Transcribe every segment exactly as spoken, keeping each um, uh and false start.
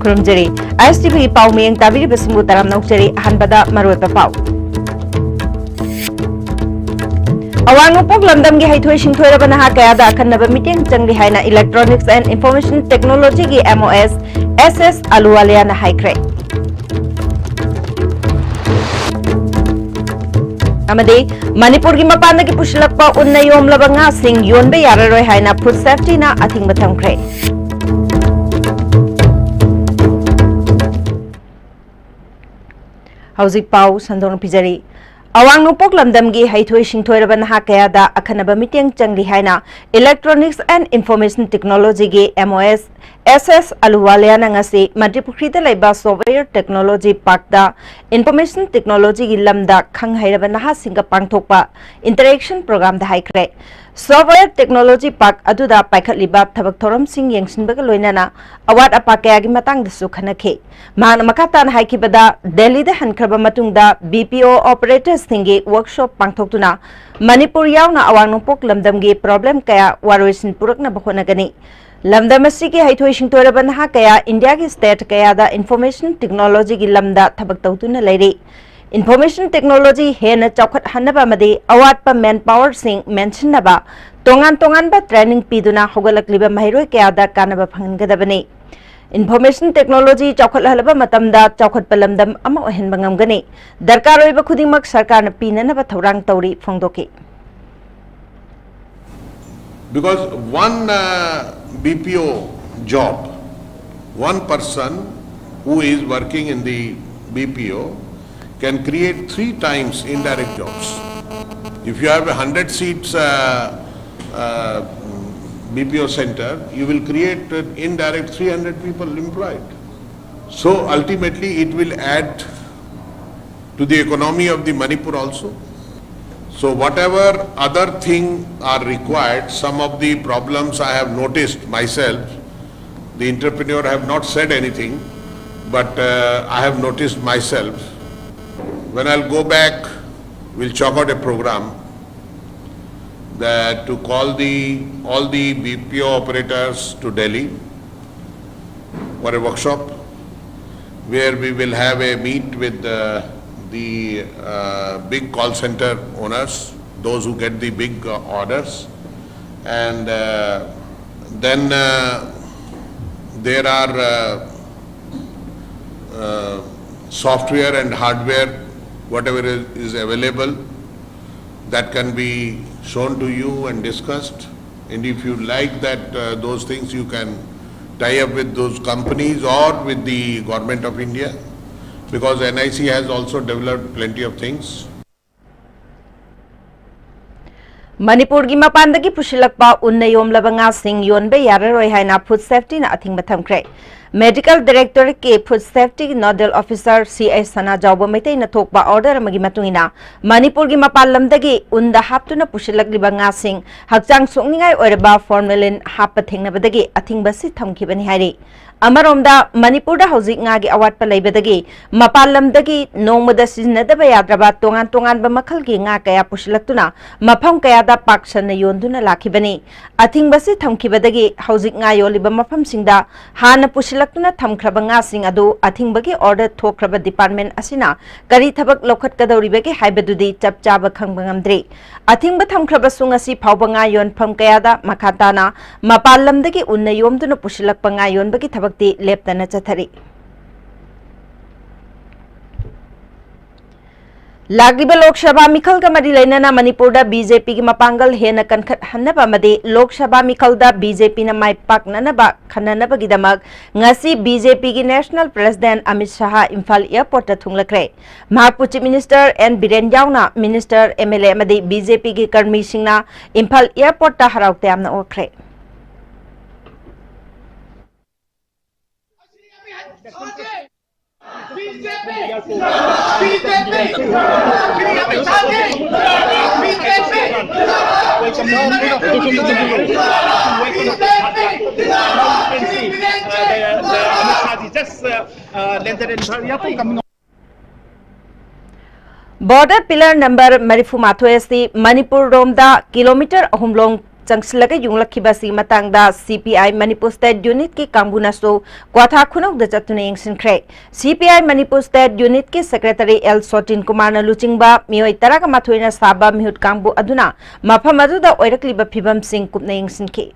ꯈꯨꯔꯨꯝꯖꯔꯤ꯫ ꯑꯥꯏ S T ꯚꯤꯒꯤ ꯄꯥꯎ ꯃꯤꯌꯦꯡ ꯇꯥꯕꯤꯔꯤꯕꯁꯤꯡꯕꯨ ꯇꯔꯥꯝꯅ ꯑꯣꯛꯆꯔꯤ꯫ ꯑꯍꯥꯟꯕꯗ ꯃꯔꯨꯑꯣꯏꯕ ꯄꯥꯎ꯫ ꯑꯋꯥꯡ ꯅꯣꯡꯄꯣꯛ ꯂꯝꯗꯝꯒꯤ ꯍꯩꯊꯣꯏ ꯁꯤꯡꯊꯣꯏꯔꯕ ꯅꯍꯥ ꯀꯌꯥꯗ ꯑꯈꯟꯅꯕ ꯃꯤꯠꯌꯦꯡ ꯆꯪꯂꯤ ꯍꯥꯏꯅ Electronics and Information Technology ꯒꯤ M O S S S ꯑꯂꯨꯋꯥꯂꯤꯌꯥꯅ ꯍꯥꯏꯈ꯭ꯔꯦ꯫ ꯑꯃꯗꯤ ꯃꯅꯤꯄꯨꯔꯒꯤ ꯃꯄꯥꯟꯗꯒꯤ ꯄꯨꯁꯤꯜꯂꯛꯄ ꯎꯟꯅ ꯌꯣꯝꯂꯕ ꯉꯥꯁꯤꯡ ꯌꯣꯟꯕ ꯌꯥꯔꯔꯣꯏ ꯍꯥꯏꯅ Food Safety ꯅ ꯑꯊꯤꯡꯕ ꯊꯝꯈ꯭ꯔꯦ꯫ ꯍꯧꯖꯤꯛ ꯄꯥꯎ ꯁꯟꯗꯣꯛꯅ ꯄꯤꯖꯔꯤ꯫ ꯑꯋꯥꯡ ꯅꯣꯡꯄꯣꯛ ꯂꯝꯗꯝꯒꯤ ꯍꯩꯊꯣꯏ ꯁꯤꯡꯊꯣꯏꯔꯕ ꯅꯍꯥ ꯀꯌꯥꯗ ꯑꯈꯟꯅꯕ ꯃꯤꯠꯌꯦꯡ ꯆꯪꯂꯤ ꯍꯥꯏꯅ Electronics and Information Technology ꯒꯤ M O S S S ꯑꯂꯨꯋꯥꯂꯤꯌꯥꯅ ꯉꯁꯤ ꯃꯟꯇ꯭ꯔꯤꯄꯨꯈ꯭ꯔꯤꯗ ꯂꯩꯕ Software Technology Park ꯇ Information Technology ꯒꯤ ꯂꯝꯗ ꯈꯪ ꯍꯩꯔꯕ ꯅꯍꯥꯁꯤꯡꯒ ꯄꯥꯡꯊꯣꯛꯄ interaction program ꯗ ꯍꯥꯏꯈ꯭ꯔꯦ꯫ Software Technology Park ꯑꯗꯨꯗ ꯄꯥꯏꯈꯠꯂꯤꯕ ꯊꯕꯛ ꯊꯧꯔꯝꯁꯤꯡ ꯌꯦꯡꯁꯤꯟꯕꯒ ꯂꯣꯏꯅꯅ ꯑꯋꯥꯠ ꯑꯄꯥ ꯀꯌꯥꯒꯤ ꯃꯇꯥꯡꯗꯁꯨ ꯈꯟꯅꯈꯤ꯫ ꯃꯍꯥꯛꯅ ꯃꯈꯥ ꯇꯥꯅ ꯍꯥꯏꯈꯤꯕꯗ, ꯗꯦꯜꯂꯤꯗ ꯍꯟꯈ꯭ꯔꯕ ꯃꯇꯨꯡꯗ B P O operator ꯁꯤꯡꯒꯤ workshop ꯄꯥꯡꯊꯣꯛꯇꯨꯅ ꯃꯅꯤꯄꯨꯔ ꯌꯥꯎꯅ ꯑꯋꯥꯡ ꯅꯣꯡꯄꯣꯛ ꯂꯝꯗꯝꯒꯤ problem ꯀꯌꯥ ꯋꯥꯔꯣꯏꯁꯤꯟ ꯄꯨꯔꯛꯅꯕ ꯍꯣꯠꯅꯒꯅꯤ꯫ ꯂꯝꯗꯝ ꯑꯁꯤꯒꯤ ꯍꯩꯊꯣꯏ ꯁꯤꯡꯊꯣꯏꯔꯕ ꯅꯍꯥ ꯀꯌꯥ ꯏꯟꯗꯤꯌꯥꯒꯤ state ꯀꯌꯥꯗ Information Technology ꯒꯤ ꯂꯝꯗ ꯊꯕꯛ ꯇꯧꯗꯨꯅ ꯂꯩꯔꯤ꯫ Information Technology ꯍꯦꯟꯅ ꯆꯥꯎꯈꯠꯍꯟꯅꯕ ꯑꯃꯗꯤ ꯑꯋꯥꯠꯄ manpower ꯁꯤꯡ ꯃꯦꯟꯁꯤꯟꯅꯕ ꯇꯣꯉꯥꯟ ꯇꯣꯉꯥꯟꯕ training ꯄꯤꯗꯨꯅ ꯍꯧꯒꯠꯂꯛꯂꯤꯕ ꯃꯍꯩꯔꯣꯏ ꯀꯌꯥꯗ ꯀꯥꯟꯅꯕ ꯐꯪꯍꯟꯒꯗꯕꯅꯤ꯫ Information Technology ꯆꯥꯎꯈꯠꯍꯜꯂꯕ ꯃꯇꯝꯗ ꯆꯥꯎꯈꯠꯄ ꯂꯝꯗꯝ ꯑꯃ ꯑꯣꯏꯍꯟꯕ ꯉꯝꯒꯅꯤ꯫ ꯗꯔꯀꯥꯔ ꯑꯣꯏꯕ ꯈꯨꯗꯤꯡꯃꯛ ꯁꯔꯀꯥꯔꯅ ꯄꯤꯅꯅꯕ ꯊꯧꯔꯥꯡ ꯇꯧꯔꯤ ꯐꯣꯡꯗꯣꯛꯈꯤ꯫ Because one uh, B P O job, one person who is working in the B P O can create three times indirect jobs. If you have a hundred seats uh, uh, B P O center, you will create uh, indirect three hundred people employed. So ultimately, it will add to the economy of the Manipur also. So whatever other thing are required, some of the problems I have noticed myself, the entrepreneur have not said anything, but uh, I have noticed myself. When I'll go back, we'll chalk out a program that to call the all the B P O operators to Delhi for a workshop where we will have a meet with the, the uh, big call center owners, those who get the big uh, orders. And uh, then uh, there are uh, uh, software and hardware, whatever is, is available, that can be shown to you and discussed. And if you like that, uh, those things, you can tie up with those companies or with the Government of India, because N I C has also developed plenty of things. ꯃꯅꯤꯄꯨꯔꯒꯤ ꯃꯄꯥꯟꯗꯒꯤ ꯄꯨꯁꯤꯜꯂꯛꯄ ꯎꯟꯅ ꯌꯣꯝꯂꯕ ꯉꯥꯁꯤꯡ ꯌꯣꯟꯕ ꯌꯥꯔꯔꯣꯏ ꯍꯥꯏꯅ food ꯁꯦꯐꯇꯤꯅ ꯑꯊꯤꯡꯕ ꯊꯝꯈ꯭ꯔꯦ꯫ Medical ꯗꯥꯏꯔꯦꯛꯇꯣꯔꯦꯠꯀꯤ food ꯁꯦꯐꯇꯤꯒꯤ nodal officer ꯁꯤ ꯑꯩꯆ ꯁꯅꯥꯖꯥꯎꯕ ꯃꯩꯇꯩꯅ ꯊꯣꯛꯄ ꯑꯣꯔꯗꯔ ꯑꯃꯒꯤ ꯃꯇꯨꯡ ꯏꯟꯅ, ꯃꯅꯤꯄꯨꯔꯒꯤ ꯃꯄꯥꯟ ꯂꯝꯗꯒꯤ ꯎꯟꯗ ꯍꯥꯞꯇꯨꯅ ꯄꯨꯁꯤꯜꯂꯛꯂꯤꯕ ꯉꯥꯁꯤꯡ ꯍꯛꯆꯥꯡ ꯁꯣꯛꯅꯤꯡꯉꯥꯏ ꯑꯣꯏꯔꯕ ꯐꯣꯔꯃꯦꯂꯤꯟ ꯍꯥꯞꯄ ꯊꯦꯡꯅꯕꯗꯒꯤ ꯑꯊꯤꯡꯕ ꯑꯁꯤ ꯊꯝꯈꯤꯕꯅꯤ ꯍꯥꯏꯔꯤ꯫ ꯑꯃꯔꯣꯝꯗ, ꯃꯅꯤꯄꯨꯔꯗ ꯍꯧꯖꯤꯛ ꯉꯥꯒꯤ ꯑꯋꯥꯠꯄ ꯂꯩꯕꯗꯒꯤ ꯃꯄꯥꯟ ꯂꯝꯗꯒꯤ ꯅꯣꯡꯃꯗ ꯁꯤꯖꯤꯟꯅꯗꯕ ꯌꯥꯗ꯭ꯔꯕ ꯇꯣꯉꯥꯟ ꯇꯣꯉꯥꯟꯕ ꯃꯈꯜꯒꯤ ꯉꯥ ꯀꯌꯥ ꯄꯨꯁꯤꯜꯂꯛꯇꯨꯅ ꯃꯐꯝ ꯀꯌꯥꯗ ꯄꯥꯛ ꯁꯟꯅ ꯌꯣꯟꯗꯨꯅ ꯂꯥꯛꯈꯤꯕꯅꯤ꯫ ꯑꯊꯤꯡꯕꯁꯤ ꯊꯝꯈꯤꯕꯗꯒꯤ ꯍꯧꯖꯤꯛ ꯉꯥ ꯌꯣꯜꯂꯤꯕ ꯃꯐꯝꯁꯤꯡꯗ ꯍꯥꯟꯅ ꯄꯨꯁꯤꯜꯂꯛꯇꯨꯅ ꯊꯝꯈ꯭ꯔꯕ ꯉꯥꯁꯤꯡ ꯑꯗꯨ ꯑꯊꯤꯡꯕꯒꯤ ꯑꯣꯔꯗꯔ ꯊꯣꯛꯈ꯭ꯔꯕ ꯗꯤꯄꯥꯔꯠꯃꯦꯟ ꯑꯁꯤꯅ ꯀꯔꯤ ꯊꯕꯛ ꯂꯧꯈꯠꯀꯗꯧꯔꯤꯕꯒꯦ ꯍꯥꯏꯕꯗꯨꯗꯤ ꯆꯞ ꯆꯥꯕ ꯈꯪꯕ ꯉꯝꯗ꯭ꯔꯤ꯫ ꯑꯊꯤꯡꯕ ꯊꯝꯈ꯭ꯔꯕꯁꯨ ꯉꯁꯤ ꯐꯥꯎꯕ ꯉꯥ ꯌꯣꯟꯐꯝ ꯀꯌꯥꯗ ꯃꯈꯥ ꯇꯥꯅ ꯃꯄꯥꯟ ꯂꯝꯗꯒꯤ ꯎꯟꯅ ꯌꯣꯝꯗꯨꯅ ꯄꯨꯁꯤꯜꯂꯛꯄ ꯉꯥ ꯌꯣꯟꯕꯒꯤ ꯊꯕꯛꯇꯤ ꯂꯦꯞꯇꯅ ꯆꯠꯊꯔꯤ꯫ ꯂꯥꯛꯂꯤꯕ ꯂꯣꯛ ꯁꯚꯥ ꯃꯤꯈꯜꯒ ꯃꯔꯤ ꯂꯩꯅꯅ ꯃꯅꯤꯄꯨꯔꯗ ꯕꯤ ꯖꯦ ꯄꯤꯒꯤ ꯃꯄꯥꯡꯒꯜ ꯍꯦꯟꯅ ꯀꯟꯈꯠꯍꯟꯅꯕ ꯑꯃꯗꯤ ꯂꯣꯛ ꯁꯚꯥ ꯃꯤꯈꯜꯗ ꯕꯤ ꯖꯦ ꯄꯤꯅ ꯃꯥꯏ ꯄꯥꯛꯅꯅꯕ ꯈꯟꯅꯅꯕꯒꯤꯗꯃꯛ ꯉꯁꯤ ꯕꯤ ꯖꯦ ꯄꯤꯒꯤ ꯅꯦꯁꯅꯦꯜ ꯄ꯭ꯔꯦꯁꯤꯗꯦꯟꯠ ꯑꯃꯤꯠ ꯁꯍꯥ ꯏꯝꯐꯥꯜ ꯑꯦꯌꯔꯄꯣꯔꯠꯇ ꯊꯨꯡꯂꯈ꯭ꯔꯦ꯫ ꯃꯍꯥꯛꯄꯨ ꯆꯤꯐ ꯃꯤꯅꯤꯁꯇꯔ ꯑꯦꯟ ꯕꯤꯔꯦꯟ ꯌꯥꯎꯅ ꯃꯤꯅꯤꯁꯇꯔ, ꯑꯦꯝ ꯑꯦꯜ ꯑꯦ ꯑꯃꯗꯤ ꯕꯤ ꯖꯦ ꯄꯤꯒꯤ ꯀꯔꯃꯤꯁꯤꯡꯅ ꯏꯝꯐꯥꯜ ꯑꯦꯌꯔꯄꯣꯔꯠꯇ ꯍꯔꯥꯎ ꯇꯌꯥꯝꯅ ꯑꯣꯛꯈ꯭ꯔꯦ꯫ Just uh, uh, landed in Imphal airport coming. Border pillar number ꯃꯔꯤꯐꯨ ꯃꯥꯊꯣꯏ ꯑꯁꯤ ꯃꯅꯤꯄꯨꯔ ꯔꯣꯝꯗ ꯀꯤꯂꯣꯃꯤꯇꯔ ꯑꯍꯨꯝ ꯂꯣꯝ ꯆꯪꯁꯤꯜꯂꯒ ꯌꯨꯡꯂꯛꯈꯤꯕ ꯑꯁꯤꯒꯤ ꯃꯇꯥꯡꯗ ꯁꯤ ꯄꯤ ꯑꯥꯏ ꯃꯅꯤꯄꯨꯔ ꯁ꯭ꯇꯦꯠ ꯌꯨꯅꯤꯠꯀꯤ ꯀꯥꯡꯕꯨꯅꯁꯨ ꯀ꯭ꯋꯥꯊꯥ ꯈꯨꯅꯧꯗ ꯆꯠꯇꯨꯅ ꯌꯦꯡꯁꯤꯟꯈ꯭ꯔꯦ꯫ C P I Manipur state ꯌꯨꯅꯤꯠꯀꯤ ꯁꯦꯀ꯭ꯔꯦꯇꯔꯤ ꯑꯦꯜ ꯁꯣꯇꯤꯟ ꯀꯨꯃꯥꯔꯅ ꯂꯨꯆꯤꯡꯕ ꯃꯤꯑꯣꯏ ꯇꯔꯥꯒ ꯃꯥꯊꯣꯏꯅ ꯁꯥꯕ ꯃꯤꯍꯨꯠ ꯀꯥꯡꯕꯨ ꯑꯗꯨꯅ ꯃꯐꯝ ꯑꯗꯨꯗ ꯑꯣꯏꯔꯛꯂꯤꯕ ꯐꯤꯕꯝꯁꯤꯡ ꯀꯨꯞꯅ ꯌꯦꯡꯁꯤꯟꯈꯤ꯫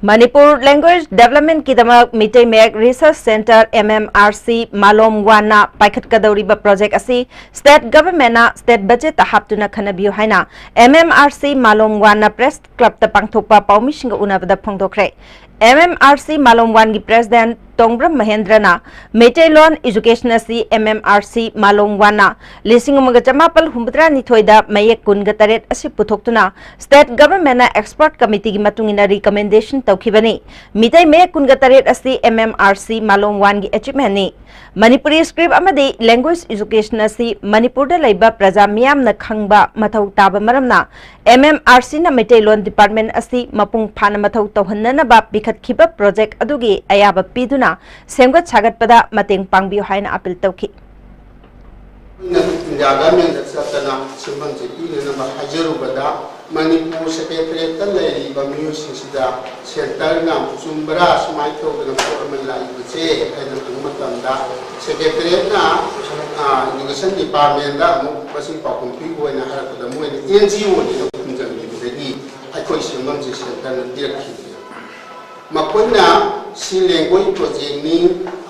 ꯃꯅꯤꯄꯨꯔ ꯂꯦꯡꯒ꯭ꯋꯦꯖ ꯗꯦꯕꯂꯞꯃꯦꯟꯠꯀꯤꯗꯃꯛ Meetei Mayek research centre, M M R C, ꯃꯥꯂꯣꯝ ꯋꯥꯟꯅ ꯄꯥꯏꯈꯠꯀꯗꯧꯔꯤꯕ ꯄ꯭ꯔꯣꯖꯦꯛ ꯑꯁꯤ ꯁ꯭ꯇꯦꯠ ꯒꯚꯔꯟꯃꯦꯟꯠꯅ ꯁ꯭ꯇꯦꯠ ꯕꯖꯦꯠꯇ ꯍꯥꯞꯇꯨꯅ ꯈꯟꯅꯕꯤꯌꯨ ꯍꯥꯏꯅ ꯑꯦꯝ ꯑꯦꯝ ꯑꯥꯔ ꯁꯤ ꯃꯥꯂꯣꯝ ꯋꯥꯟꯅ ꯄ꯭ꯔꯦꯁ ꯀ꯭ꯂꯕꯇ ꯄꯥꯡꯊꯣꯛꯄ ꯄꯥꯎꯃꯤꯁꯤꯡꯒ ꯎꯅꯕꯗ ꯐꯣꯡꯗꯣꯛꯈ꯭ꯔꯦ꯫ ꯑꯦꯝ ꯑꯦꯝ ꯑꯥꯔ ꯁꯤ ꯃꯥꯂꯣꯝ ꯋꯥꯟꯒꯤ ꯄ꯭ꯔꯦꯁꯤꯗꯦꯟꯠ ꯇꯣꯡꯕ꯭ꯔꯝ ꯃꯍꯦꯟꯗ꯭ꯔꯅ ꯃꯩꯇꯩꯂꯣꯟ ꯏꯖꯨꯀꯦꯁꯟ ꯑꯁꯤ ꯑꯦꯝ ꯑꯦꯝ ꯑꯥꯔ ꯁꯤ ꯃꯥꯂꯣꯝ ꯋꯥꯟꯅ ꯂꯤꯁꯤꯡ ꯑꯃꯒ ꯆꯃꯥꯄꯜ ꯍꯨꯝꯐꯨꯇꯔꯥꯅꯤꯊꯣꯏꯗ ꯃꯌꯦꯛ ꯀꯨꯟꯒ ꯇꯔꯦꯠ ꯑꯁꯤ ꯄꯨꯊꯣꯛꯇꯨꯅ ꯁ꯭ꯇꯦꯠ ꯒꯚꯔꯟꯃꯦꯟꯠꯅ ꯑꯦꯛꯁꯄꯔꯠ ꯀꯃꯤꯇꯤꯒꯤ ꯃꯇꯨꯡ ꯏꯟꯅ ꯔꯤꯀꯃꯦꯟꯗꯦꯁꯟ ꯇꯧꯈꯤꯕꯅꯤ꯫ ꯃꯤꯇꯩ ꯃꯌꯦꯛ ꯀꯨꯟꯒ ꯇꯔꯦꯠ ꯑꯁꯤ ꯑꯦꯝ ꯑꯦꯝ ꯑꯥꯔ ꯁꯤ ꯃꯥꯂꯣꯝ ꯋꯥꯟꯒꯤ ꯑꯦꯆꯤꯞꯃꯦꯟꯠꯅꯤ꯫ ꯃꯅꯤꯄꯨꯔꯤ ꯁ꯭ꯀ꯭ꯔꯤꯞ ꯑꯃꯗꯤ ꯂꯦꯡꯒ꯭ꯋꯦꯖ ꯏꯖꯨꯀꯦꯁꯟ ꯑꯁꯤ ꯃꯅꯤꯄꯨꯔꯗ ꯂꯩꯕ ꯄ꯭ꯔꯖꯥ ꯃꯤꯌꯥꯝꯅ ꯈꯪꯕ ꯃꯊꯧ ꯇꯥꯕ ꯃꯔꯝꯅ ꯑꯦꯝ ꯑꯦꯝ ꯑꯥꯔ ꯁꯤꯅ ꯃꯩꯇꯩꯂꯣꯟ ꯗꯤꯄꯥꯔꯠꯃꯦꯟꯠ ꯑꯁꯤ ꯃꯄꯨꯡ ꯐꯥꯅ ꯃꯊꯧ ꯇꯧꯍꯟꯅꯅꯕ ꯄꯤꯈꯠꯈꯤꯕ ꯄ꯭ꯔꯣꯖꯦꯛ ꯑꯗꯨꯒꯤ ꯑꯌꯥꯕ ꯄꯤꯗꯨꯅ ꯁꯦꯝꯒꯠ ꯁꯥꯒꯠꯄꯗ ꯃꯇꯦꯡ ꯄꯥꯡꯕꯤꯌꯨ ꯍꯥꯏꯅ ꯑꯥꯄꯤꯜ ꯇꯧꯈꯤ꯫ ꯑꯩꯈꯣꯏꯅ ꯏꯟꯗꯤꯌꯥ ꯒꯚꯔꯟꯃꯦꯟꯠꯇ ꯆꯠꯇꯅ ꯁꯦꯟꯐꯝꯁꯦ ꯄꯤꯅꯅꯕ ꯍꯥꯏꯖꯔꯨꯕꯗ, ꯃꯅꯤꯄꯨꯔ ꯁꯦꯀ꯭ꯔꯦꯇꯔꯤꯌꯦꯠꯇ ꯂꯩꯔꯤꯕ ꯃꯤꯑꯣꯏꯁꯤꯡꯁꯤꯗ ꯁꯦꯟꯇꯔꯅ ꯆꯨꯝꯕ꯭ꯔꯥ, ꯁꯨꯃꯥꯏꯅ ꯇꯧꯗꯅ ꯄꯣꯠ ꯑꯃ ꯂꯥꯛꯏꯕꯁꯦ ꯍꯥꯏꯅ ꯍꯪꯕ ꯃꯇꯝꯗ, ꯁꯦꯀ꯭ꯔꯦꯇꯔꯤꯌꯦꯠꯅ, ꯑ, ꯏꯖꯨꯀꯦꯁꯟ ꯗꯤꯄꯥꯔꯠꯃꯦꯟꯠꯗ ꯑꯃꯨꯛ ꯃꯁꯤꯒꯤ ꯄꯥꯎꯈꯨꯝ ꯄꯤꯕ ꯑꯣꯏꯅ ꯍꯥꯏꯔꯛꯄꯗ, ꯃꯣꯏꯅ ꯑꯦꯟ ꯖꯤ ꯑꯣꯅꯦꯅ ꯈꯨꯝꯖꯟꯕꯤꯕꯗꯒꯤ ꯑꯩꯈꯣꯏ ꯁꯦꯟꯐꯝꯁꯦ ꯁꯦꯟꯇꯔꯅ ꯄꯤꯔꯛꯈꯤꯕꯅꯦ꯫ ꯃꯈꯣꯏꯅ ꯁꯤ ꯂꯦꯡꯒ꯭ꯋꯦꯖ ꯄ꯭ꯔꯣꯖꯦꯛꯅꯤ,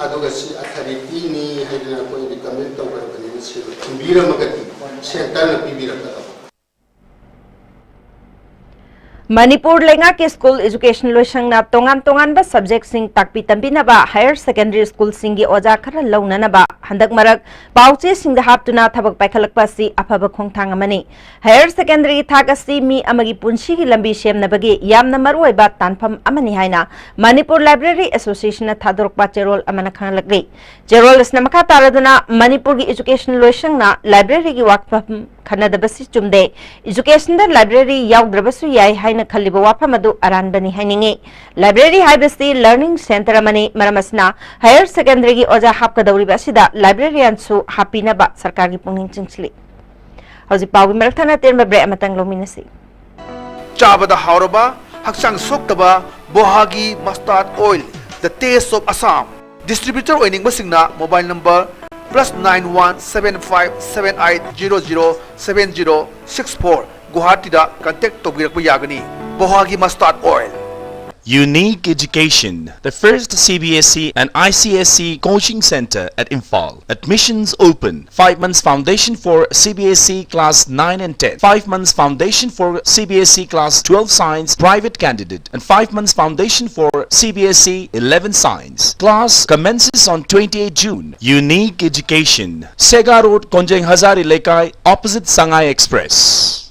ꯑꯗꯨꯒ ꯁꯤ ꯑꯣꯊꯣꯔꯤꯇꯤꯅꯤ ꯍꯥꯏꯗꯅ ꯑꯩꯈꯣꯏ ꯔꯤꯀꯃꯦꯟ ꯇꯧꯈ꯭ꯔꯕꯅꯤꯅ, ꯁꯤ ꯊꯝꯕꯤꯔꯝꯃꯒꯗꯤ ꯁꯦꯟꯇꯔꯅ ꯄꯤꯕꯤꯔꯛꯀꯗꯕ꯫ ꯃꯅꯤꯄꯨꯔ ꯂꯩꯉꯥꯛꯀꯤ ꯁ꯭ꯀꯨꯜ ꯑꯦꯖꯨꯀꯦꯁꯟ ꯂꯣꯏꯁꯪꯅ ꯇꯣꯉꯥꯟ ꯇꯣꯉꯥꯟꯕ ꯁꯕꯖꯦꯛꯁꯤꯡ ꯇꯥꯛꯄꯤ ꯇꯝꯕꯤꯅꯕ ꯍꯥꯌꯔ ꯁꯦꯀꯦꯟꯗꯔꯤ ꯁ꯭ꯀꯨꯜꯁꯤꯡꯒꯤ ꯑꯣꯖꯥ ꯈꯔ ꯂꯧꯅꯅꯕ ꯍꯟꯗꯛ ꯃꯔꯛ ꯄꯥꯎꯆꯦꯁꯤꯡꯗ ꯍꯥꯞꯇꯨꯅ ꯊꯕꯛ ꯄꯥꯏꯈꯠꯂꯛꯄ ꯑꯁꯤ ꯑꯐꯕ ꯈꯣꯡꯊꯥꯡ ꯑꯃꯅꯤ꯫ ꯍꯥꯌꯔ ꯁꯦꯀꯦꯟꯗꯔꯤꯒꯤ ꯊꯥꯛ ꯑꯁꯤ ꯃꯤ ꯑꯃꯒꯤ ꯄꯨꯟꯁꯤꯒꯤ ꯂꯝꯕꯤ ꯁꯦꯝꯅꯕꯒꯤ ꯌꯥꯝꯅ ꯃꯔꯨꯑꯣꯏꯕ ꯇꯥꯟꯐꯝ ꯑꯃꯅꯤ ꯍꯥꯏꯅ ꯃꯅꯤꯄꯨꯔ ꯂꯥꯏꯕ꯭ꯔꯦꯔꯤ ꯑꯦꯁꯣꯁꯤꯌꯦꯁꯟꯅ ꯊꯥꯗꯣꯔꯛꯄ ꯆꯦꯔꯣꯜ ꯑꯃꯅ ꯈꯪꯍꯜꯂꯛꯂꯤ꯫ ꯆꯦꯔꯣꯜ ꯑꯁꯤꯅ ꯃꯈꯥ ꯇꯥꯔꯗꯨꯅ ꯃꯅꯤꯄꯨꯔꯒꯤ ꯑꯦꯖꯨꯀꯦꯁꯟ ꯂꯣꯏꯁꯪꯅ ꯂꯥꯏꯕ꯭ꯔꯦꯔꯤꯒꯤ ꯋꯥꯐꯝ ꯈꯟꯅꯗꯕꯁꯤ ꯆꯨꯝꯗꯦ, ꯑꯦꯖꯨꯀꯦꯁꯟꯗ ꯂꯥꯏꯕ꯭ꯔꯦꯔꯤ ꯌꯥꯎꯗ꯭ꯔꯕꯁꯨ ꯌꯥꯏ ꯍꯥꯏꯅ ꯈꯜꯂꯤꯕ ꯋꯥꯐꯝ ꯑꯗꯨ ꯑꯔꯥꯟꯕꯅꯤ ꯍꯥꯏꯅꯤꯡꯏ꯫ ꯂꯥꯏꯕ꯭ꯔꯦꯔꯤ ꯍꯥꯏꯕꯁꯤ ꯂꯔꯅꯤꯡ ꯁꯦꯟꯇꯔ ꯑꯃꯅꯤ꯫ ꯃꯔꯝ ꯑꯁꯤꯅ ꯍꯥꯌꯔ ꯁꯦꯀꯦꯟꯗꯔꯤꯒꯤ ꯑꯣꯖꯥ ꯍꯥꯞꯀꯗꯧꯔꯤꯕ ꯑꯁꯤꯗ ꯂꯥꯏꯕ꯭ꯔꯦꯔꯤꯌꯟꯁꯨ ꯍꯥꯞꯄꯤꯅꯕ ꯁꯔꯀꯥꯔꯒꯤ ꯄꯨꯛꯅꯤꯡ ꯆꯤꯡꯁꯤꯜꯂꯤ꯫ ꯍꯧꯖꯤꯛ ꯄꯥꯎꯒꯤ ꯃꯔꯛ ꯊꯠꯅ ꯑꯇꯦꯟꯕ ꯕ꯭ꯔꯦꯛ ꯑꯃꯇꯪ ꯂꯧꯃꯤꯟꯅꯁꯤ꯫ ꯆꯥꯕꯗ ꯍꯥꯎꯔꯕ, ꯍꯛꯆꯥꯡ ꯁꯣꯛꯇꯕ ꯕꯣꯍꯥꯒꯤ mustard oil, the taste of Assam꯫ Distributor ꯑꯣꯏꯅꯤꯡꯕꯁꯤꯡꯅ mobile number plus nine one seven five seven eight zero zero seven zero six four, ꯒꯨꯋꯥꯍꯥꯇꯤꯗ contact ꯇꯧꯕꯤꯔꯛꯄ ꯌꯥꯒꯅꯤ꯫ ꯕꯣꯍꯥꯒꯤ mustard oil꯫ Unique Education, the first C B S E and I C S E coaching center at Imphal. Admissions open. Five months foundation for C B S E class nine and ten. Five months foundation for C B S E class twelve science private candidate. And five months foundation for C B S E eleven science. Class commences on twenty-eighth June. Unique Education, Sega Road, Konjeng Hazari Lekai, opposite Sangai Express.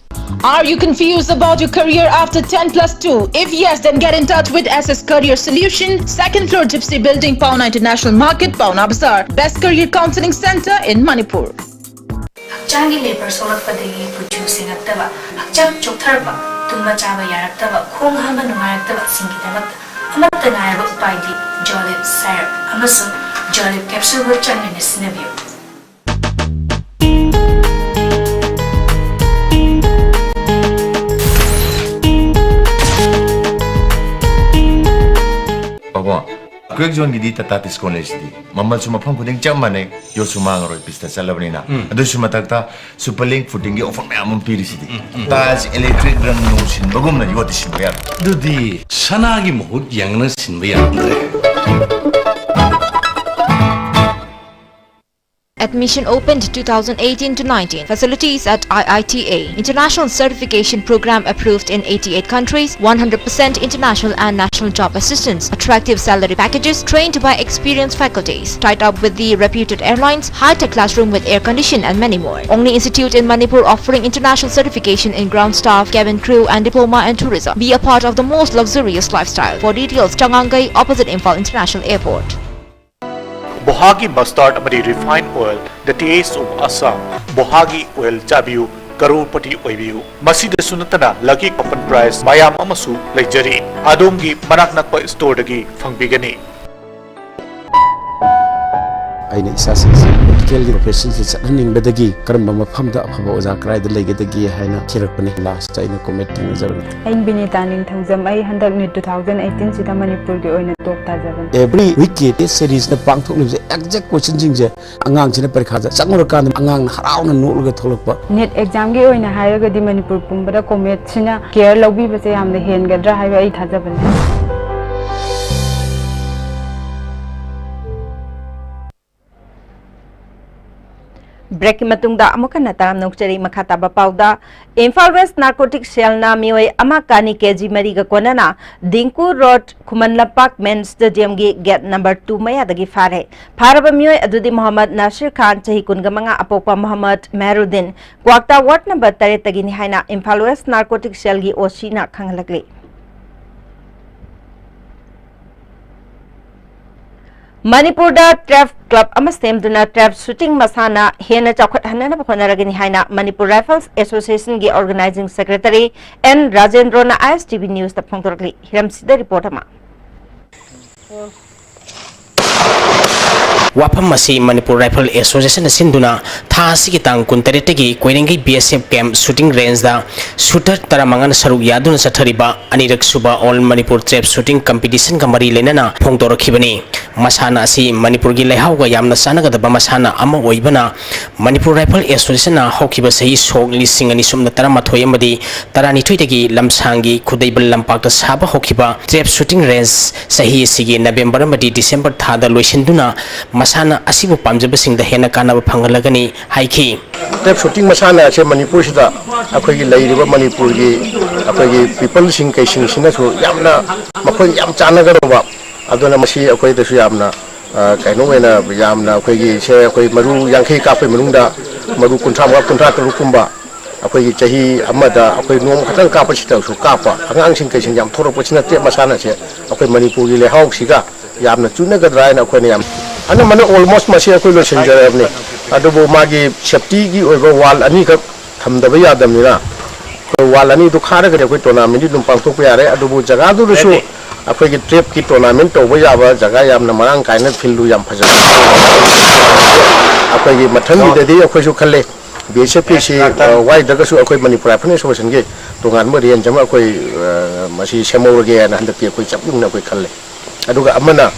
Are you confused about your career after ten plus two? If yes, then get in touch with S S Career Solution, second floor Gypsy Building, Paona International Market, Paona Bazaar. Best career counseling center in Manipur. ꯍꯛꯆꯥꯡꯒꯤ labour ꯁꯣꯛꯂꯛꯄꯗꯒꯤ ꯀꯨꯆꯨ ꯁꯦꯡꯉꯛꯇꯕ, ꯍꯛꯆꯥꯡ ꯆꯣꯛꯊꯔꯛꯄ, ꯇꯨꯝꯕ ꯆꯥꯕ ꯌꯥꯔꯛꯇꯕ, ꯈꯣꯡ ꯍꯥꯝꯕ ꯅꯨꯡꯉꯥꯏꯔꯛꯇꯕꯁꯤꯡꯒꯤꯗꯃꯛꯇ ꯑꯃꯠꯇ ꯉꯥꯏꯔꯕ ꯎꯄꯥꯏꯗꯤ ꯖꯣꯂꯤꯞ ꯁꯥꯏꯔꯞ ꯑꯃꯁꯨꯡ ꯖꯣꯂꯤꯞ ꯀꯦꯞꯁꯨꯜꯕꯨ ꯆꯥꯡ ꯅꯥꯏꯅ ꯁꯤꯖꯤꯟꯅꯕꯤꯌꯨ꯫ ꯄꯥꯕꯨꯡ, ꯀ꯭ꯋꯦꯛ ꯖꯣꯟꯒꯤꯗꯤ ꯇꯥꯇꯥ ꯗꯤꯁꯀꯥꯎꯟ ꯂꯩꯁꯤꯗꯤ꯫ ꯃꯃꯜꯁꯨ ꯃꯐꯝ ꯈꯨꯗꯤꯡ ꯆꯞ ꯃꯥꯟꯅꯩ, ꯌꯣꯠꯁꯨ ꯃꯥꯡꯉꯔꯣꯏ, ꯄꯤꯁꯇ ꯆꯠꯂꯕꯅꯤꯅ꯫ ꯎꯝ꯫ ꯑꯗꯨꯁꯨ ꯃꯊꯛꯇ ꯁꯨꯄꯔ ꯂꯤꯡ ꯐꯨꯇꯤꯡꯒꯤ ꯑꯣꯐꯔ ꯃꯌꯥꯝ ꯑꯃ ꯄꯤꯔꯤꯁꯤꯗꯤ꯫ ꯎꯝ, ꯎꯝ꯫ ꯇꯥꯏꯜꯁ ꯏꯂꯦꯛꯇ꯭ꯔꯤꯛ ꯔꯪ ꯅꯨꯡ ꯁꯤꯟꯕꯒꯨꯝꯅ ꯌꯣꯠꯇꯤ ꯁꯤꯟꯕ ꯌꯥꯔꯣꯏ꯫ ꯑꯗꯨꯗꯤ ꯁꯅꯥꯒꯤ ꯃꯍꯨꯠ ꯌꯦꯡꯅ ꯁꯤꯟꯕ ꯌꯥꯔꯝꯗ꯭ꯔꯦ꯫ Admission opened two thousand eighteen to nineteen. Facilities at I I T A. International certification program approved in eighty-eight countries, one hundred percent international and national job assistance, attractive salary packages, trained by experienced faculties, tied up with the reputed airlines, high-tech classroom with air condition and many more. Only institute in Manipur offering international certification in ground staff, cabin crew and diploma and tourism. Be a part of the most luxurious lifestyle. For details, Changangai, opposite Imphal International Airport. ꯕꯣꯍꯥꯒꯤ ꯃꯁꯇꯥꯔꯗ ꯑꯃꯗꯤ refine oil, the taste of Assam. ꯕꯣꯍꯥꯒꯤ oil ꯆꯥꯕꯤꯌꯨ, ꯀꯔꯣꯔꯄꯇꯤ ꯑꯣꯏꯕꯤꯌꯨ꯫ ꯃꯁꯤꯗꯁꯨ ꯅꯠꯇꯅ ꯂꯛꯀꯤ coupon prize ꯃꯌꯥꯝ ꯑꯃꯁꯨ ꯂꯩꯖꯔꯤ꯫ ꯑꯗꯣꯝꯒꯤ ꯃꯅꯥꯛ ꯅꯛꯄ ꯁ꯭ꯇꯣꯔꯗꯒꯤ ꯐꯪꯕꯤꯒꯅꯤ꯫ ꯑꯩꯅ ꯏꯆꯥꯁꯤꯡꯁꯤ ꯃꯦꯗꯤꯀꯦꯜꯒꯤ ꯄ꯭ꯔꯣꯐꯦꯁꯟꯁꯤ ꯆꯠꯍꯟꯅꯤꯡꯕꯗꯒꯤ ꯀꯔꯝꯕ ꯃꯐꯝꯗ ꯑꯐꯕ ꯑꯣꯖꯥ ꯀꯗꯥꯏꯗ ꯂꯩꯒꯗꯒꯦ ꯍꯥꯏꯅ ꯊꯤꯔꯛꯄꯅꯤ꯫ ꯂꯥꯁꯇ ꯑꯩꯅ ꯀꯣꯃꯦꯠ ꯊꯦꯡꯅꯖꯕꯅꯤ꯫ ꯑꯩ ꯕꯤꯅꯤꯇꯥ ꯅꯤꯡꯊꯧꯖꯝ꯫ ꯑꯩ ꯍꯟꯗꯛ ꯅꯤꯠ ꯇꯨ ꯊꯥꯎꯖꯟ ꯑꯩꯠꯇꯤꯟꯁꯤꯗ ꯃꯅꯤꯄꯨꯔꯒꯤ ꯑꯣꯏꯅ ꯇꯣꯞ ꯇꯥꯖꯕꯅꯤ꯫ ꯑꯦꯕ꯭ꯔꯤ ꯋꯤꯛꯀꯤ ꯇꯦꯁ ꯁꯦꯔꯤꯁꯅ ꯄꯥꯡꯊꯣꯛꯂꯤꯕꯁꯦ ꯑꯦꯛꯖꯦꯛ ꯀꯣꯏꯁꯟꯁꯤꯡꯁꯦ ꯑꯉꯥꯡꯁꯤꯅ ꯄꯔꯤꯈꯥꯗ ꯆꯪꯉꯨꯔꯀꯥꯟꯗ ꯑꯉꯥꯡꯅ ꯍꯔꯥꯎꯅ ꯅꯣꯛꯂꯒ ꯊꯣꯛꯂꯛꯄ꯫ ꯅꯤꯠ ꯑꯦꯛꯖꯥꯝꯒꯤ ꯑꯣꯏꯅ ꯍꯥꯏꯔꯒꯗꯤ ꯃꯅꯤꯄꯨꯔ ꯄꯨꯝꯕꯗ ꯀꯣꯃꯦꯠꯁꯤꯅ ꯀꯦꯌꯔ ꯂꯧꯕꯤꯕꯁꯦ ꯌꯥꯝꯅ ꯍꯦꯟꯒꯗ꯭ꯔꯥ ꯍꯥꯏꯕ ꯑꯩ ꯊꯥꯖꯕ ꯂꯩ꯫ ꯕ꯭ꯔꯦꯛꯀꯤ ꯃꯇꯨꯡꯗ ꯑꯃꯨꯛ ꯍꯟꯅ ꯇꯔꯥꯝꯅ ꯑꯣꯛꯆꯔꯤ꯫ ꯃꯈꯥ ꯇꯥꯕ ꯄꯥꯎꯗ, ꯏꯝꯐꯥꯜ ꯋꯦꯁ ꯅꯥꯔꯀꯣꯇꯤꯛ ꯁꯦꯜꯅ ꯃꯤꯑꯣꯏ ꯑꯃ ꯀꯥꯅꯤ ꯀꯦꯖꯤ ꯃꯔꯤꯒ ꯀꯣꯟꯅꯅ ꯗꯤꯡꯀꯨ ꯔꯣꯗ ꯈꯨꯃꯟ ꯂꯝꯄꯥꯛ ꯃꯦꯟ ꯁ꯭ꯇꯦꯗꯤꯌꯝꯒꯤ ꯒꯦꯠ ꯅꯝꯕꯔ ꯇꯨ ꯃꯌꯥꯗꯒꯤ ꯐꯥꯔꯦ꯫ ꯐꯥꯔꯕ ꯃꯤꯑꯣꯏ ꯑꯗꯨꯗꯤ ꯃꯣꯍꯝꯃꯗ ꯅꯥꯁꯤꯔ ꯈꯥꯟ, ꯆꯍꯤ ꯀꯨꯟꯒ ꯃꯉꯥ, ꯑꯄꯣꯛꯄ ꯃꯣꯍꯝꯃꯗ ꯃꯦꯍꯔꯨꯗꯤꯟ, ꯀ꯭ꯋꯥꯛꯇꯥ ꯋꯥꯔꯗ ꯅꯝꯕꯔ ꯇꯔꯦꯠꯇꯒꯤꯅꯤ ꯍꯥꯏꯅ ꯏꯝꯐꯥꯜ ꯋꯦꯁ ꯅꯥꯔꯀꯣꯇꯤꯛ ꯁꯦꯜꯒꯤ ꯑꯣ ꯁꯤꯅ ꯈꯪꯍꯜꯂꯛꯂꯤ꯫ ꯃꯅꯤꯄꯨꯔꯗ ꯇ꯭ꯔꯦꯐ ꯀ꯭ꯂꯕ ꯑꯃ ꯁꯦꯝꯗꯨꯅ ꯇ꯭ꯔꯦꯐ ꯁꯨꯇꯤꯡ ꯃꯁꯥꯟꯅ ꯍꯦꯟꯅ ꯆꯥꯎꯈꯠꯍꯟꯅꯅꯕ ꯍꯣꯠꯅꯔꯒꯅꯤ ꯍꯥꯏꯅ ꯃꯅꯤꯄꯨꯔ ꯔꯥꯏꯐꯜꯁ ꯑꯦꯁꯣꯁꯤꯌꯦꯁꯟꯒꯤ ꯑꯣꯔꯒꯅꯥꯏꯖꯤꯡ ꯁꯦꯀ꯭ꯔꯦꯇꯔꯤ ꯑꯦꯟ ꯔꯥꯖꯦꯟꯗ꯭ꯔꯣꯅ ꯑꯥꯏ ꯑꯦꯁ ꯇꯤ ꯚꯤ ꯅ꯭ꯌꯨꯁꯇ ꯐꯣꯡꯗꯣꯔꯛꯂꯤ꯫ ꯍꯤꯔꯝꯁꯤꯗ ꯔꯤꯄꯣꯔꯠ ꯑꯃ꯫ ꯋꯥꯐꯝ ꯑꯁꯤ ꯃꯅꯤꯄꯨꯔ ꯔꯥꯏꯐꯜ ꯑꯦꯁꯣꯁꯤꯌꯦꯁꯟꯅ ꯁꯤꯟꯗꯨꯅ ꯊꯥ ꯊꯥ ꯑꯁꯤꯒꯤ ꯇꯥꯡ ꯀꯨꯟꯇꯔꯦꯠꯇꯒꯤ ꯀꯣꯏꯔꯦꯡꯒꯩ B S F camp shooting rangeꯗ shooter ꯇꯔꯥꯃꯉꯥꯅ ꯁꯔꯨꯛ ꯌꯥꯗꯨꯅ ꯆꯠꯊꯔꯤꯕ ꯑꯅꯤꯔꯛ ꯁꯨꯕ All Manipur Trap Shooting Competitionꯒ ꯃꯔꯤ ꯂꯩꯅꯅ ꯐꯣꯡꯗꯣꯔꯛꯈꯤꯕꯅꯤ꯫ ꯃꯁꯥꯟꯅ ꯑꯁꯤ ꯃꯅꯤꯄꯨꯔꯒꯤ ꯂꯩꯍꯥꯎꯒ ꯌꯥꯝꯅ ꯆꯥꯟꯅꯒꯗꯕ ꯃꯁꯥꯟꯅ ꯑꯃ ꯑꯣꯏꯕꯅ, ꯃꯅꯤꯄꯨꯔ Rifle Associationꯅ ꯍꯧꯈꯤꯕ ꯆꯍꯤ ꯁꯣꯛ ꯂꯤꯁꯤꯡ ꯑꯅꯤ ꯁꯨꯞꯅ ꯇꯔꯥꯃꯥꯊꯣꯏ ꯑꯃꯗꯤ ꯇꯔꯥꯅꯤꯊꯣꯏꯗꯒꯤ ꯂꯝꯁꯥꯡꯒꯤ ꯈꯨꯗꯩꯕꯜ ꯂꯝꯄꯥꯛꯇ ꯁꯥꯕ ꯍꯧꯈꯤꯕ trap shooting range ꯆꯍꯤ ꯑꯁꯤꯒꯤ November ꯑꯃꯗꯤ December ꯊꯥꯗ ꯂꯣꯏꯁꯤꯟꯗꯨꯅ, ꯃꯁꯥꯟꯅ ꯑꯁꯤꯕꯨ ꯄꯥꯝꯖꯕꯁꯤꯡꯗ ꯍꯦꯟꯅ ꯀꯥꯟꯅꯕ ꯐꯪꯍꯜꯂꯒꯅꯤ ꯍꯥꯏꯈꯤ꯫ Trap shooting ꯃꯁꯥꯟꯅ ꯑꯁꯦ ꯃꯅꯤꯄꯨꯔꯁꯤꯗ ꯑꯩꯈꯣꯏꯒꯤ ꯂꯩꯔꯤꯕ ꯃꯅꯤꯄꯨꯔꯒꯤ ꯑꯩꯈꯣꯏꯒꯤ peopleꯁꯤꯡ ꯀꯩꯁꯤꯡꯁꯤꯅꯁꯨ ꯌꯥꯝꯅ ꯃꯈꯣꯏ ꯌꯥꯝ ꯆꯥꯟꯅꯒꯗꯧꯕ, ꯑꯗꯨꯅ ꯃꯁꯤ ꯑꯩꯈꯣꯏꯗꯁꯨ ꯌꯥꯝꯅ, ꯑ, ꯀꯩꯅꯣ ꯑꯣꯏꯅ ꯌꯥꯝꯅ ꯑꯩꯈꯣꯏꯒꯤ ꯁꯦ ꯑꯩꯈꯣꯏ ꯃꯔꯨ ꯌꯥꯡꯈꯩ ꯀꯥꯞꯄꯒꯤ ꯃꯅꯨꯡꯗ ꯃꯔꯨ ꯀꯨꯟꯊ꯭ꯔꯥ ꯃꯉꯥ, ꯀꯨꯟꯊ꯭ꯔꯥ ꯇꯔꯨꯛ ꯀꯨꯝꯕ ꯑꯩꯈꯣꯏꯒꯤ ꯆꯍꯤ ꯑꯃꯗ ꯑꯩꯈꯣꯏ ꯅꯣꯡꯃ ꯈꯛꯇꯪ ꯀꯥꯞꯄꯁꯤꯗꯁꯨ ꯀꯥꯞꯄ ꯑꯉꯥꯡꯁꯤꯡ ꯀꯩꯁꯤꯡ ꯌꯥꯝ ꯊꯣꯛꯂꯛꯄꯁꯤꯅ trap ꯃꯁꯥꯟꯅꯁꯦ ꯑꯩꯈꯣꯏ ꯃꯅꯤꯄꯨꯔꯒꯤ ꯂꯩꯍꯥꯎꯁꯤꯒ ꯌꯥꯝꯅ ꯆꯨꯅꯒꯗ꯭ꯔꯥ ꯍꯥꯏꯅ ꯑꯩꯈꯣꯏꯅ ꯌꯥꯝ, ꯑꯅꯝꯕꯅ almost ꯃꯁꯤ ꯑꯩꯈꯣꯏ ꯂꯣꯏꯁꯤꯟꯖꯔꯕꯅꯤ꯫ ꯑꯗꯨꯕꯨ ꯃꯥꯒꯤ safetyꯒꯤ ꯑꯣꯏꯕ wall ꯑꯅꯤꯈꯛ ꯊꯝꯗꯕ ꯌꯥꯗꯕꯅꯤꯅ, ꯑꯩꯈꯣꯏ wall ꯑꯅꯤꯗꯨ ꯈꯥꯔꯒꯗꯤ ꯑꯩꯈꯣꯏ tournamentꯗꯤ ꯑꯗꯨꯝ ꯄꯥꯡꯊꯣꯛꯄ ꯌꯥꯔꯦ꯫ ꯑꯗꯨꯕꯨ ꯖꯒꯥꯗꯨꯗꯁꯨ ꯑꯩꯈꯣꯏꯒꯤ trapꯀꯤ tournament ꯇꯧꯕ ꯌꯥꯕ ꯖꯒꯥ ꯌꯥꯝꯅ ꯃꯔꯥꯡ ꯀꯥꯏꯅ, fieldꯗꯨ ꯌꯥꯝ ꯐꯖꯅ ꯑꯩꯈꯣꯏꯒꯤ ꯃꯊꯪꯒꯤꯗꯗꯤ ꯑꯩꯈꯣꯏꯁꯨ ꯈꯜꯂꯦ, B S F ꯀꯤꯁꯤ, ꯑ, ꯋꯥꯏꯗ꯭ꯔꯒꯁꯨ ꯑꯩꯈꯣꯏ ꯃꯅꯤꯄꯨꯔ Rifle Associationꯒꯤ ꯇꯣꯉꯥꯟꯕ range ꯑꯃ ꯑꯩꯈꯣꯏ, ꯑ, ꯃꯁꯤ ꯁꯦꯝꯍꯧꯔꯒꯦ ꯍꯥꯏꯅ ꯍꯟꯗꯛꯇꯤ ꯑꯩꯈꯣꯏ ꯆꯞ ꯌꯨꯡꯅ ꯑꯩꯈꯣꯏ ꯈꯜꯂꯦ꯫ ꯑꯗꯨꯒ ꯑꯃꯅ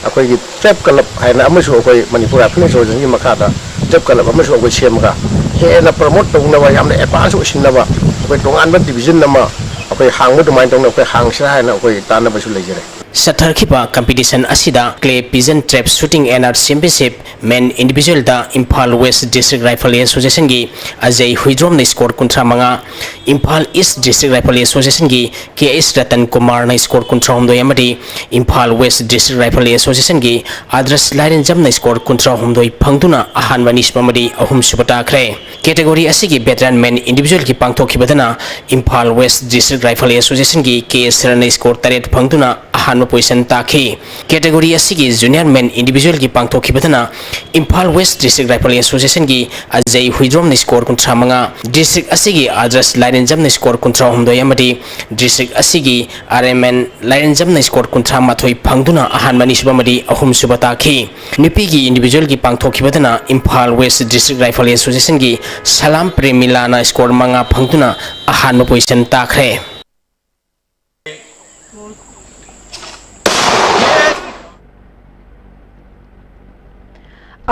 ꯑꯩꯈꯣꯏꯒꯤ trap club ꯍꯥꯏꯅ ꯑꯃꯁꯨ ꯑꯩꯈꯣꯏ ꯃꯅꯤꯄꯨꯔ Rifle Associationꯒꯤ ꯃꯈꯥꯗ trap club ꯑꯃꯁꯨ ꯑꯩꯈꯣꯏ ꯁꯦꯝꯃꯒ ꯍꯦꯟꯅ promote ꯇꯧꯅꯕ, ꯌꯥꯝꯅ advance ꯑꯣꯏꯁꯤꯟꯅꯕ ꯑꯩꯈꯣꯏ ꯇꯣꯉꯥꯟꯕ division ꯑꯃ ꯑꯩꯈꯣꯏ ꯍꯥꯡꯕ ꯑꯗꯨꯃꯥꯏꯅ ꯇꯧꯅ ꯑꯩꯈꯣꯏ ꯍꯥꯡꯁꯤꯔꯥ ꯍꯥꯏꯅ ꯑꯩꯈꯣꯏ ꯇꯥꯟꯅꯕꯁꯨ ꯂꯩꯖꯔꯦ꯫ ꯆꯠꯊꯔꯛꯈꯤꯕ competition ꯑꯁꯤꯗ Clay Pigeon Trap Shooting and Arts Championship Men Individualꯗ Imphal West District Rifle Associationꯒꯤ ꯑꯖꯩ ꯍꯨꯏꯗ꯭ꯔꯣꯝꯅ score ꯀꯨꯟꯊ꯭ꯔꯥ ꯃꯉꯥ, Imphal East District Rifle Associationꯒꯤ K S Ratan ꯀꯨꯃꯥꯔꯅ score ꯀꯨꯟꯊ꯭ꯔꯥ ꯍꯨꯝꯗꯣꯏ ꯑꯃꯗꯤ Imphal West District Rifle Associationꯒꯤ ꯑꯗ꯭ꯔꯁ ꯂꯥꯏꯔꯦꯟꯖꯝꯅ score ꯀꯨꯟꯊ꯭ꯔꯥ ꯍꯨꯝꯗꯣꯏ ꯐꯪꯗꯨꯅ ꯑꯍꯥꯟꯕ, ꯑꯅꯤꯁꯨꯕ ꯑꯃꯗꯤ ꯑꯍꯨꯝꯁꯨꯕ ꯇꯥꯈ꯭ꯔꯦ꯫ Category ꯑꯁꯤꯒꯤ Veteran Men Individualꯒꯤ ꯄꯥꯡꯊꯣꯛꯈꯤꯕꯗꯅ Imphal West District Rifle Associationꯒꯤ K S ꯁꯔꯟꯅ score ꯇꯔꯦꯠ ꯐꯪꯗꯨꯅ ꯑꯍꯥꯟꯕ ꯄꯣꯖꯤꯁꯟ ꯇꯥꯈꯤ꯫ ꯀꯦꯇꯦꯒꯣꯔꯤ ꯑꯁꯤꯒꯤ ꯖꯨꯅꯤꯌꯔ ꯃꯦꯟ ꯏꯟꯗꯤꯚꯤꯖꯨꯋꯦꯜꯒꯤ ꯄꯥꯡꯊꯣꯛꯈꯤꯕꯗꯅ ꯏꯝꯐꯥꯜ ꯋꯦꯁ ꯗꯤꯁꯇ꯭ꯔꯤꯛ ꯔꯥꯏꯐꯜ ꯑꯦꯁꯣꯁꯤꯌꯦꯁꯟꯒꯤ ꯑꯖꯩ ꯍꯨꯏꯗ꯭ꯔꯣꯝꯅ ꯁ꯭ꯀꯣꯔ ꯀꯨꯟꯊ꯭ꯔꯥ ꯃꯉꯥ, ꯗꯤꯁꯇ꯭ꯔꯤꯛ ꯑꯁꯤꯒꯤ ꯑꯗ꯭ꯔꯁ ꯂꯥꯏꯔꯦꯟꯖꯝꯅ ꯁ꯭ꯀꯣꯔ ꯀꯨꯟꯊ꯭ꯔꯥ ꯍꯨꯝꯗꯣꯏ ꯑꯃꯗꯤ ꯗꯤꯁꯇ꯭ꯔꯤꯛ ꯑꯁꯤꯒꯤ ꯑꯥꯔ ꯑꯦꯝ ꯑꯦꯟ ꯂꯥꯏꯔꯦꯟꯖꯝꯅ ꯁ꯭ꯀꯣꯔ ꯀꯨꯟꯊ꯭ꯔꯥ ꯃꯥꯊꯣꯏ ꯐꯪꯗꯨꯅ ꯑꯍꯥꯟꯕ, ꯑꯅꯤꯁꯨꯕ ꯑꯃꯗꯤ ꯑꯍꯨꯝꯁꯨꯕ ꯇꯥꯈꯤ꯫ ꯅꯨꯄꯤꯒꯤ ꯏꯟꯗꯤꯚꯤꯖꯨꯋꯦꯜꯒꯤ ꯄꯥꯡꯊꯣꯛꯈꯤꯕꯗꯅ ꯏꯝꯐꯥꯜ ꯋꯦꯁ ꯗꯤꯁꯇ꯭ꯔꯤꯛ ꯔꯥꯏꯐꯜ ꯑꯦꯁꯣꯁꯤꯌꯦꯁꯟꯒꯤ ꯁꯂꯥꯝ ꯄ꯭ꯔꯦꯃꯤꯂꯥꯅ ꯁ꯭ꯀꯣꯔ ꯃꯉꯥ ꯐꯪꯗꯨꯅ ꯑꯍꯥꯟꯕ ꯄꯣꯖꯤꯁꯟ ꯇꯥꯈ꯭ꯔꯦ꯫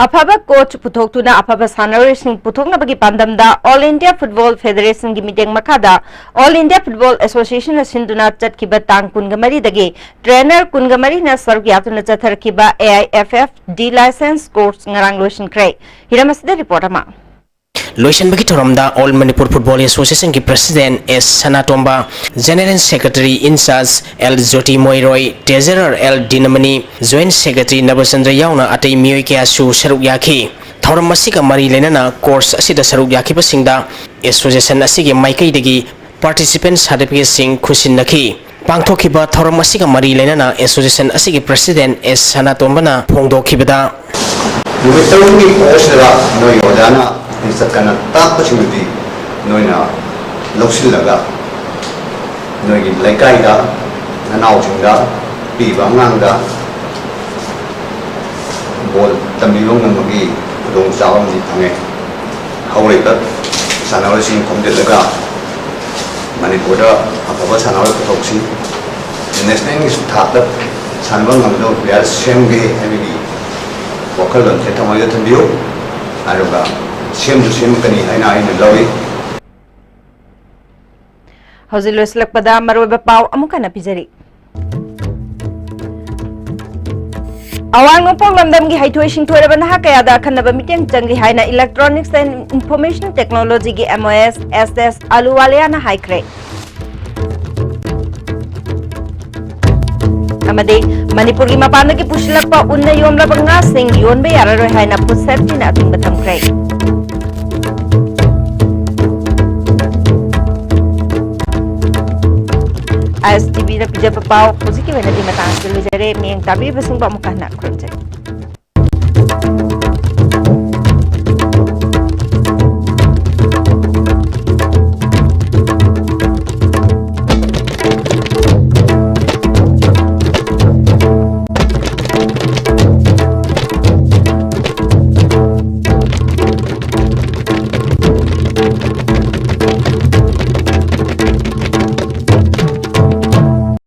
ꯑꯐꯕ ꯀꯣꯆ ꯄꯨꯊꯣꯛꯇꯨꯅ ꯑꯐꯕ ꯁꯥꯟꯅꯔꯣꯏꯁꯤꯡ ꯄꯨꯊꯣꯛꯅꯕꯒꯤ ꯄꯥꯟꯗꯝꯗ ꯑꯣꯜ ꯏꯟꯗꯤꯌꯥ ꯐꯨꯠꯕꯣꯜ ꯐꯦꯗꯔꯦꯁꯟꯒꯤ ꯃꯤꯠꯌꯦꯡ ꯃꯈꯥꯗ ꯑꯣꯜ ꯏꯟꯗꯤꯌꯥ ꯐꯨꯠꯕꯣꯜ ꯑꯦꯁꯣꯁꯤꯌꯦꯁꯟꯅ ꯁꯤꯟꯗꯨꯅ ꯆꯠꯈꯤꯕ ꯇꯥꯡ ꯀꯨꯟꯒ ꯃꯔꯤꯗꯒꯤ ꯇ꯭ꯔꯦꯅꯔ ꯀꯨꯟꯒ ꯃꯔꯤꯅ ꯁꯔꯨꯛ ꯌꯥꯗꯨꯅ ꯆꯠꯊꯔꯛꯈꯤꯕ A I F F D licence course ꯉꯔꯥꯡ ꯂꯣꯏꯁꯤꯟꯈ꯭ꯔꯦ꯫ ꯍꯤꯔꯝ ꯑꯁꯤꯗ ꯔꯤꯄꯣꯔꯠ ꯑꯃ꯫ ꯂꯣꯏꯁꯤꯟꯕꯒꯤ ꯊꯧꯔꯝꯗ ꯑꯣꯜ ꯃꯅꯤꯄꯨꯔ ꯐꯨꯠꯕꯣꯜ ꯑꯦꯁꯣꯁꯤꯌꯦꯁꯟꯒꯤ president S Sanatomba, general secretary in charge L Joti Moiroi, treasurer L ꯗꯤꯅꯃꯅꯤ, ꯖꯣꯏꯟꯠ ꯁꯦꯀ꯭ꯔꯦꯇꯔꯤ ꯅꯕꯆꯟꯗ꯭ꯔ ꯌꯥꯎꯅ ꯑꯇꯩ ꯃꯤꯑꯣꯏ ꯀꯌꯥꯁꯨ ꯁꯔꯨꯛ ꯌꯥꯈꯤ꯫ ꯊꯧꯔꯝ ꯑꯁꯤꯒ ꯃꯔꯤ ꯂꯩꯅꯅ ꯀꯣꯔꯁ ꯑꯁꯤꯗ ꯁꯔꯨꯛ ꯌꯥꯈꯤꯕꯁꯤꯡꯗ ꯑꯦꯁꯣꯁꯤꯌꯦꯁꯟ ꯑꯁꯤꯒꯤ ꯃꯥꯏꯀꯩꯗꯒꯤ ꯄꯥꯔꯇꯤꯁꯤꯄꯦꯟ ꯁꯥꯔꯇꯤꯐꯤꯀꯦꯠꯁꯤꯡ ꯈꯨꯠꯁꯤꯟꯅꯈꯤ꯫ ꯄꯥꯡꯊꯣꯛꯈꯤꯕ ꯊꯧꯔꯝ ꯑꯁꯤꯒ ꯃꯔꯤ ꯂꯩꯅꯅ ꯑꯦꯁꯣꯁꯤꯌꯦꯁꯟ ꯑꯁꯤꯒꯤ ꯄ꯭ꯔꯁꯤꯗꯦꯟ ꯑꯦꯁ ꯁꯅꯥꯇꯣꯝꯕꯅ ꯐꯣꯡꯗꯣꯛꯈꯤꯕꯗ, ꯅꯨꯃꯤꯠ ꯇꯔꯨꯛꯅꯤ ꯀꯣꯔꯁꯁꯤꯗ ꯅꯣꯏꯒꯤ ꯑꯣꯖꯥꯅ ꯂꯤꯆꯠ ꯀꯟꯅ ꯇꯥꯛꯄꯁꯤꯡꯗꯨꯗꯤ ꯅꯣꯏꯅ ꯂꯧꯁꯤꯜꯂꯒ ꯅꯣꯏꯒꯤ ꯂꯩꯀꯥꯏꯗ, ꯅꯅꯥꯎꯁꯤꯡꯗ, ꯄꯤꯕ ꯑꯉꯥꯡꯗ ꯕꯣꯜ ꯇꯝꯕꯤꯕ ꯉꯝꯕꯒꯤ ꯈꯨꯗꯣꯡꯆꯥꯕ ꯑꯃꯗꯤ ꯐꯪꯉꯦ꯫ ꯍꯧꯔꯤꯕ ꯁꯥꯟꯅꯔꯣꯏꯁꯤꯡ ꯈꯣꯝꯖꯤꯜꯂꯒ ꯃꯅꯤꯄꯨꯔꯗ ꯑꯐꯕ ꯁꯥꯟꯅꯔꯣꯏ ꯄꯨꯊꯣꯛꯁꯤ, ꯅꯦꯁꯅꯦꯜꯒꯤꯁꯨ ꯊꯥꯛꯇ ꯁꯥꯟꯅꯕ ꯉꯝꯒꯗꯕ ꯄ꯭ꯂꯦꯌꯔ ꯁꯦꯝꯒꯦ ꯍꯥꯏꯕꯒꯤ ꯋꯥꯈꯜꯂꯣꯟꯁꯦ ꯊꯃꯣꯏꯗ ꯊꯝꯕꯤꯌꯨ꯫ ꯑꯗꯨꯒ ꯁꯦꯝꯁꯨ ꯁꯦꯝꯃꯛꯀꯅꯤ ꯍꯥꯏꯅ ꯑꯩꯅ ꯂꯧꯏ꯫ ꯍꯧꯖꯤꯛ ꯂꯣꯏꯁꯤꯜꯂꯛꯄꯗ ꯃꯔꯨꯑꯣꯏꯕ ꯄꯥꯎ ꯑꯃꯨꯛ ꯍꯟꯅ ꯄꯤꯖꯔꯤ꯫ ꯑꯋꯥꯡ ꯅꯣꯡꯄꯣꯛ ꯂꯝꯗꯝꯒꯤ ꯍꯩꯊꯣꯏ ꯁꯤꯡꯊꯣꯏꯔꯕ ꯅꯍꯥ ꯀꯌꯥꯗ ꯑꯈꯟꯅꯕ ꯃꯤꯠꯌꯦꯡ ꯆꯪꯂꯤ ꯍꯥꯏꯅ Electronics and Information Technology ꯒꯤ M O S S S ꯑꯂꯨꯋꯥꯂꯤꯌꯥꯅ ꯍꯥꯏꯈ꯭ꯔꯦ꯫ ꯑꯃꯗꯤ ꯃꯅꯤꯄꯨꯔꯒꯤ ꯃꯄꯥꯟꯗꯒꯤ ꯄꯨꯁꯤꯜꯂꯛꯄ ꯎꯟꯅ ꯌꯣꯝꯂꯕ ꯉꯥꯁꯤꯡ ꯌꯣꯟꯕ ꯌꯥꯔꯔꯣꯏ ꯍꯥꯏꯅ ꯐꯨꯗ ꯁꯦꯐꯇꯤꯅ ꯑꯊꯤꯡꯕ ꯊꯝꯈ꯭ꯔꯦ꯫ ꯑꯥꯏ ꯑꯦꯁ ꯇꯤ ꯚꯤꯅ ꯄꯤꯖꯕ ꯄꯥꯎ ꯍꯧꯖꯤꯛꯀꯤ ꯑꯣꯏꯅꯗꯤ ꯃꯇꯥꯡ ꯑꯁꯤꯗ ꯂꯣꯏꯖꯔꯦ꯫ ꯃꯤꯠꯌꯦꯡ ꯇꯥꯕꯤꯔꯤꯕꯁꯤꯡꯕꯨ ꯑꯃꯨꯛꯀ ꯍꯟꯅ ꯈꯨꯔꯨꯝꯖꯔꯤ꯫